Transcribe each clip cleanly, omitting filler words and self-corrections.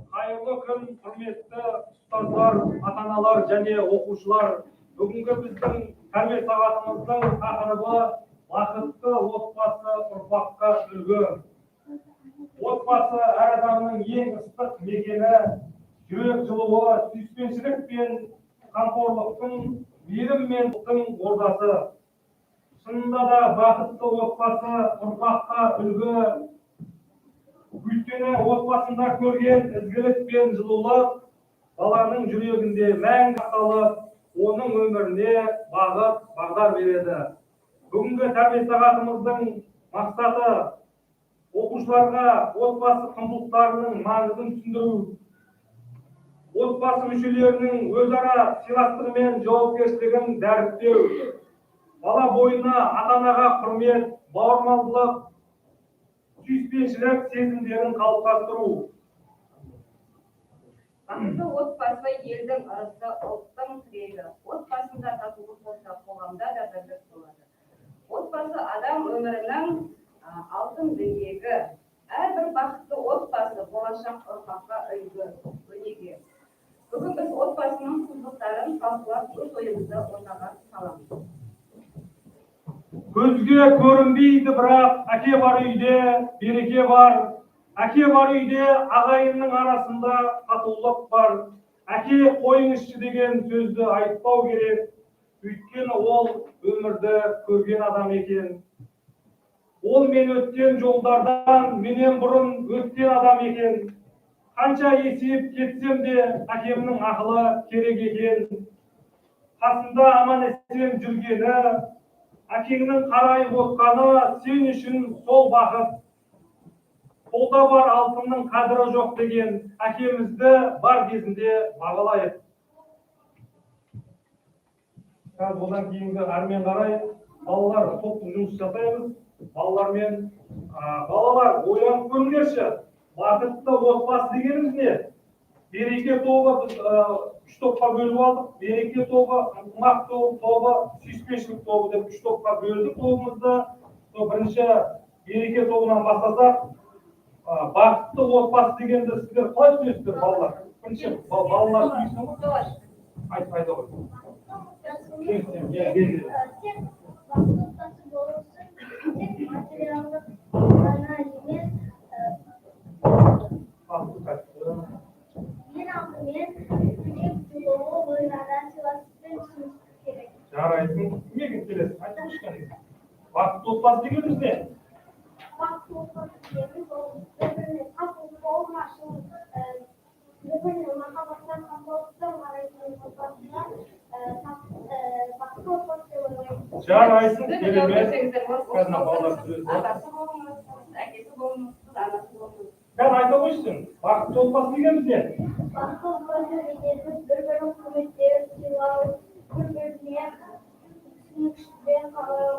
Қайырлы күн, құрметті ұстаздар, ата-аналар және оқушылар. Бүгінгі біздің тәрбие сағатымыздың тақырыбы бақытты отбасы ұрпаққа үлгі. Отбасы әр адамның ең ыстық мекені, жүрек жылуы, сүйіспеншілік пен қамқорлықтың, мейірім мен ордасы. Шынында да бақытты отбасы ұрпаққа үлгі. Өйткені отбасында көрген ізгілік пен жылулық баланың жүрегінде мәңгі сақталып, оның өміріне бағыт, бағдар береді. Бүгінгі тәрбие сағатымыздың мақсаты оқушыларға отбасы құндылықтарының маңызын түсіндіру, отбасы мүшелерінің өзара сыйластығы мен жауапкершілігін дәріптеу, бала бойына ата-анаға құрмет, бауырмалдылық, сүйіспеншілік сезімдерін қалыптастыру. Бақытты отбасы елдің ырысы, ұлттың тірегі. Отбасында татулық болса, қоғамда да бірлік болады. Отбасы адам өмірінің алтын діңгегі. Әрбір бақытты отбасы болашақ ұрпаққа үлгі, өнеге. Бүгін біз отбасының құндылықтарын талқылап, өз ойымызды ортаға саламыз. Көзге көрінбейді, бірақ әке бар үйде береке бар. Әке бар үйде ағайынның арасында татулық бар. Әке қойыңызшы деген сөзді айтпау керек. Өйткені ол өмірді көрген адам екен. Ол мен өткен жолдардан менен бұрын өткен адам екен. Қанша есейіп кетсем де әкемнің ақылы керек екен. Қасында аман есен жүргені, әкеңнің қарайып отқаны сен үшін сол бақыт. Қолда бар алтынның қадірі жоқ деген әкемізді бар кезінде бағалайық. Қазір одан кейінгі әрмен қарай балалар топтық жұмыс жасаймыз. Балалармен, балалар ойланып көріңдерші, бақытты отбасы дегеніміз не? Береке тобы біз үш топқа бөліп алдық. Береке тобы, ынтымақ тобы, сүйіспеншілік тобы деп үш топқа бөлдік тобымызды. Сол бірінші береке тобынан бастасақ, бақытты отбасы дегенді сіздер қалай түсінесіздер, балалар? Бірінші балалар түсінсін ғой. Айта ғой. Тек бақытты отбасы болу үшін тек материалдық ғана емес, ең алдымен жүрек жылуы, өзара сыйластық пен түсіністік керек. Жарайсың. Кім екен келесі? Айта қойшы кәне. Бақытты отбасы дегеніміз не? Бақытты отбасы дегеніміз ол бір-біріне тату, бауырмашыл, бір-біріне махаббатпен, қамқорлықпен қарайтын отбасыға бақытты отбасы деп ойлаймын. Жарайсың, Сіздер керемет. көрсеңіздер болады. Қазір балалар сөз. Атасы болыңыз, әкесі болыңыз, сіз анасы болыңыз. Кәне айта қойшы сен. Бақытты отбасы дегеніміз не? Бақытты отбасы дегеніміз бір-бірін құрметтеу, сыйлау, бір-біріне түсінікшілікпен қарау,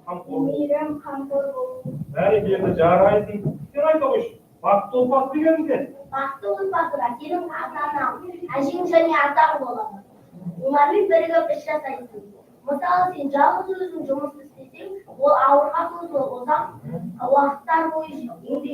Қамқор. мейірім, қамқор болу. Бәрекелді, жарайсың. Сен айта қойшы. Бақытты отбасы дегеніміз не? Бақытты отбасыда сенің ата-анаң, әжең және атаң болады. Олармен бірігіп іс жасайсың. Мысалы, сен жалғыз өзің жұмыс істесең, ол ауырға созылып, ұзақ уақыттар бойы еңбек